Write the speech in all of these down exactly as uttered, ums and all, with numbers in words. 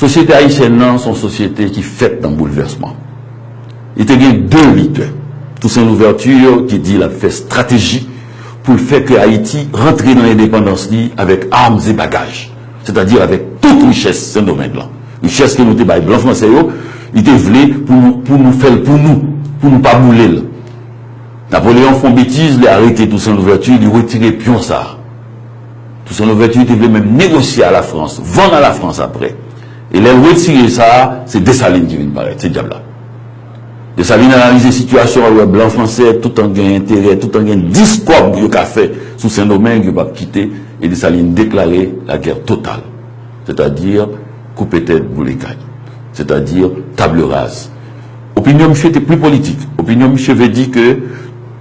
Sosyete ayisyèn nan se yon sosyete ki fèt nan boulvèsman. Li te gen de lidè. Toussaint Louverture ki di l ap fè estrateji pou l fè ke Ayiti rantre nan endepandans li avèk armes et bagages, sètadi avèk tout richès Sendomeng lan. Richès ke nou te bay blan franse yo, li te vle pou nou, pou nou fè l pou nou, pou nou pa boule l. Napoleyon fè yon betiz, li arete Toussaint Louverture, li retire pyon sa a. Toussaint Louverture te vle menm negosye a Lafrans, vann a Lafrans apre. E lè l retire sa a, se Desalin ki vin parèt, se dyab la. Desalin analize sitiyasyon an, li wè blan franse, toutan gen enterè, toutan gen dis kòb yo ka fè sou Sendomeng, yo p ap kite, e Desalin deklare lagè total. Sètadi, koupe tèt, boule kay. Sètadi, table rase. Opinyon misye te pli politik. Opinyon misye vle di ke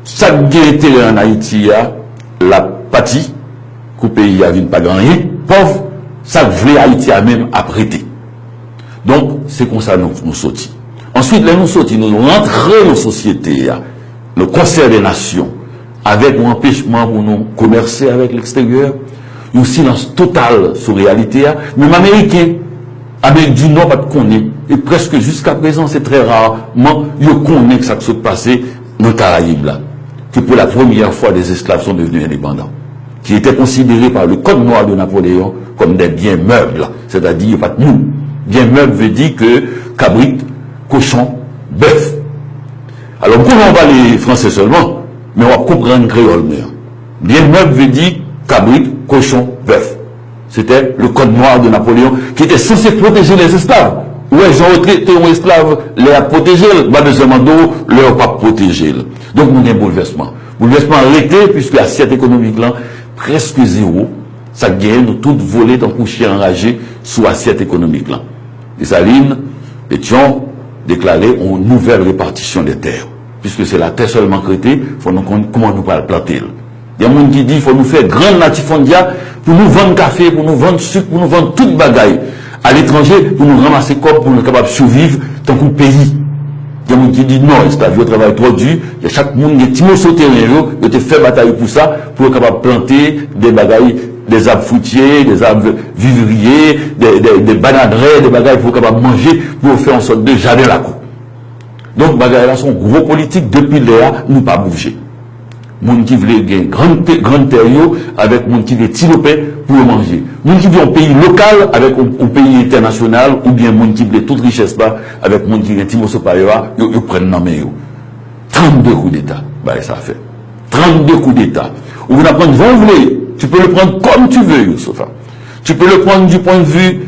sa k gen enterè ann Ayiti a, l ap pati, kou peyi a vin pa gen anyen, pòv, sa k vle Ayiti a menm ap rete. Donk, se konsa nou, nou soti. Answit, lè nou soti, nou rantre nan sosyete a, le Concert des Nations, avèk yon anpechman pou nou komèse avèk leksteryè, yon silans total sou reyalite a. Menm Ameriken, Amerik di Nò pa t konnen, e prèske jiska prezan, se trè raman yo konnen sa k sot pase nan Karayib la, que pour la première fois des esclaves sont devenus indépendants, qui étaient considérés par le Code noir de Napoléon comme des biens meubles, c'est-à-dire yo pa t moun. Byen mèb vle di ke kabrit, kochon, bèf. Alò, m konnen w pale franse sèlman, men w ap konprann kreyòl mwen an. Byen mèb vle di kabrit, kochon, bèf. C'était le code noir de Napoléon qui était censé protéger les esclaves. Ou wè jan yo trete yon esklav lè y ap pwoteje l, m pa bezwen mande w lè yo p ap pwoteje l. Donk nou gen boulvèsman. Boulvèsman an rete, piske asyèt ekonomik lan prèske zewo. Sa k genyen, nou tout vole tankou chen anraje sou asyèt ekonomik lan. Desalin, Petyon, deklare yon nouvèl repatisyon dè tè. Piske se latè sèlman k rete, fò nou konn kòman nou pral plante l. Gen moun ki di fò nou fè grann latifondia pou nou vann kafe, pou nou vann sik, pou nou vann tout bagay aletranje, pou nou ranmase kòb, pou nou kapab siviv tankou peyi. Gen moun ki di non, esklav yo travay twò di, chak moun gen ti moso teren yo, yo te fè batay pou sa, pou yo kapab plante de bagay, de zab fritye, de zab vivriye, de, de, de banadrè, de bagay pou yo kapab manje, pou yo fè yon sòt de jaden lakou. Donk, bagay la se yon gwo politik, depi lè a, nou pa bouje. Moun ki vle gen grann te-, grann tè yo avèk moun ki vle ti lopen pou yo manje. Moun ki vle yon peyi lokal avèk yon, yon peyi entènasyonal, oubyen moun ki vle tout richès la avèk moun ki gen ti moso pa yo a, yo, yo pran nan men yo. Trannde koudeta, bagay sa fè. Trannde koudeta. Ou vin ap pran jan w vle. Tu peux le prendre comme tu veux, Youssoupha. Tu peux le prendre du point de vue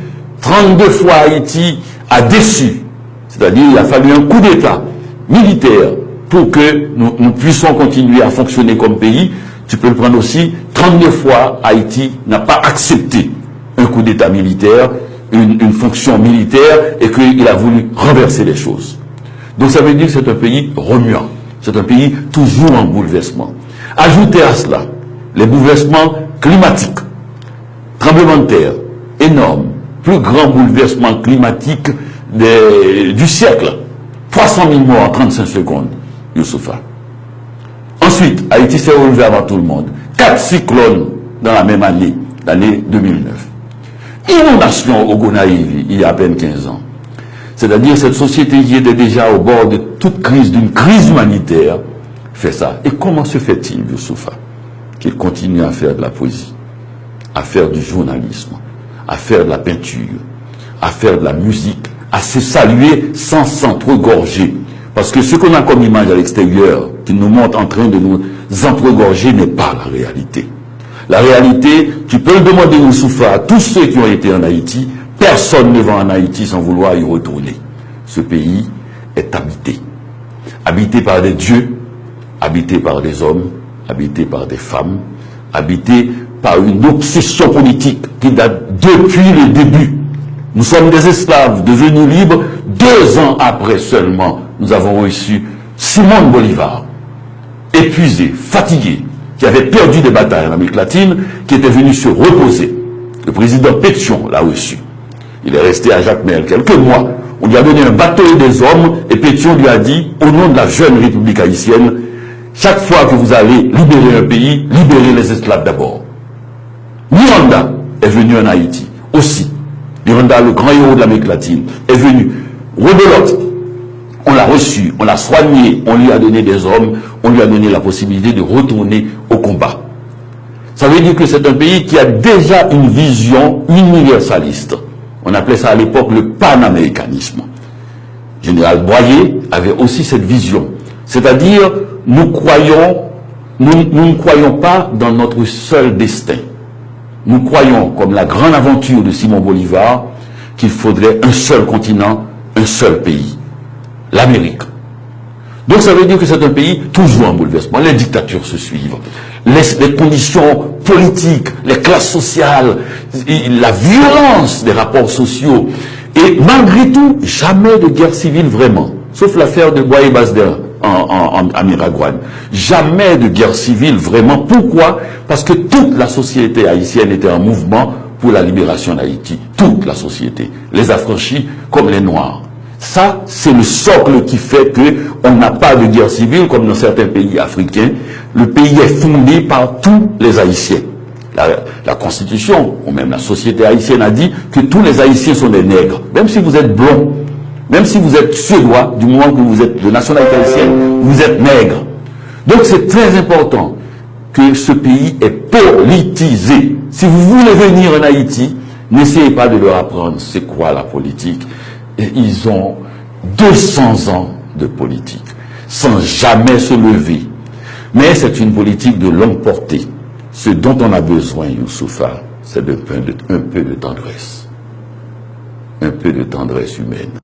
trente-deux fois Haïti a déçu. C'est-à-dire, il a fallu un coup d'État militaire pour que nous, nous puissions continuer à fonctionner comme pays. Tu peux le prendre aussi trente-deux fois Haïti n'a pas accepté un coup d'État militaire, une, une fonction militaire, et qu'il a voulu renverser les choses. Donc ça veut dire que c'est un pays remuant, c'est un pays toujours en bouleversement. Ajoutez à cela les bouleversements climatiques, tremblement de terre énorme, plus grand bouleversement climatique de- du siècle, trois cent mille morts en trente-cinq secondes, Youssoupha. Ensuite, Haïti s'est relevé avant tout le monde. Quatre cyclones dans la même année, l'année deux mille neuf. Inondation au Gonaïves, il y a à peine quinze ans. C'est-à-dire cette société qui était déjà au bord de toute crise, d'une crise humanitaire, fait ça. Et comment se fait-il, Youssoupha, qu'il continue à faire de la poésie, à faire du journalisme, à faire de la peinture, à faire de la musique, à se saluer sans s'entregorger? Parce que ce qu'on a comme image à l'extérieur, qui nous montre en train de nous entregorger, n'est pas la réalité. La réalité, tu peux le demander, Youssoupha, à tous ceux qui ont été en Haïti, personne ne va en Haïti sans vouloir y retourner. Ce pays est habité. Habité par des dieux, habité par des hommes, habité par des femmes, habité par une obsession politique qui date depuis le début. Nous sommes des esclaves devenus libres deux ans après seulement. Nous avons reçu Simón Bolívar, épuisé, fatigué, qui avait perdu des batailles en Amérique latine, qui était venu se reposer. Le président Pétion l'a reçu. Il est resté à Jacmel quelques mois. On lui a donné un bateau et des hommes, et Pétion lui a dit, au nom de la jeune République haïtienne, chaque fois que vous allez libérer un pays, libérez les esclaves d'abord. Miranda est venu en Haïti aussi. Miranda, le grand héros de l'Amérique latine, est venu. Rebelote, on l'a reçu, on l'a soigné, on lui a donné des hommes, on lui a donné la possibilité de retourner au combat. Ça veut dire que c'est un pays qui a déjà une vision universaliste. On appelait ça à l'époque le panaméricanisme. Général Boyer avait aussi cette vision. C'est-à-dire, nous croyons, nous, nous ne croyons pas dans notre seul destin. Nous croyons, comme la grande aventure de Simon Bolivar, qu'il faudrait un seul continent, un seul pays, l'Amérique. Donc ça veut dire que c'est un pays toujours en bouleversement. Les dictatures se suivent. Les, les conditions politiques, les classes sociales, la violence des rapports sociaux. Et malgré tout, jamais de guerre civile vraiment. Sauf l'affaire de Boyer Basdin en, en, en, à Miragwàn. Jamais de guerre civile vraiment. Pourquoi ? Parce que toute la société haïtienne était en mouvement pour la libération d'Haïti. Toute la société. Les affranchis comme les noirs. Ça, c'est le socle qui fait que on n'a pas de guerre civile comme dans certains pays africains. Le pays est fondé par tous les Haïtiens. La, la Constitution, ou même la société haïtienne a dit que tous les Haïtiens sont des nègres. Même si vous êtes blond, même si vous êtes suédois, du moment que vous êtes de nationalité haïtienne, vous êtes nègre. Donc c'est très important que ce pays est politisé. Si vous voulez venir en Haïti, n'essayez pas de leur apprendre c'est quoi la politique. Et ils ont deux cents ans de politique, sans jamais se lever. Mais c'est une politique de longue portée. Ce dont on a besoin, Youssoupha, c'est de, de, un peu de tendresse. Un peu de tendresse humaine.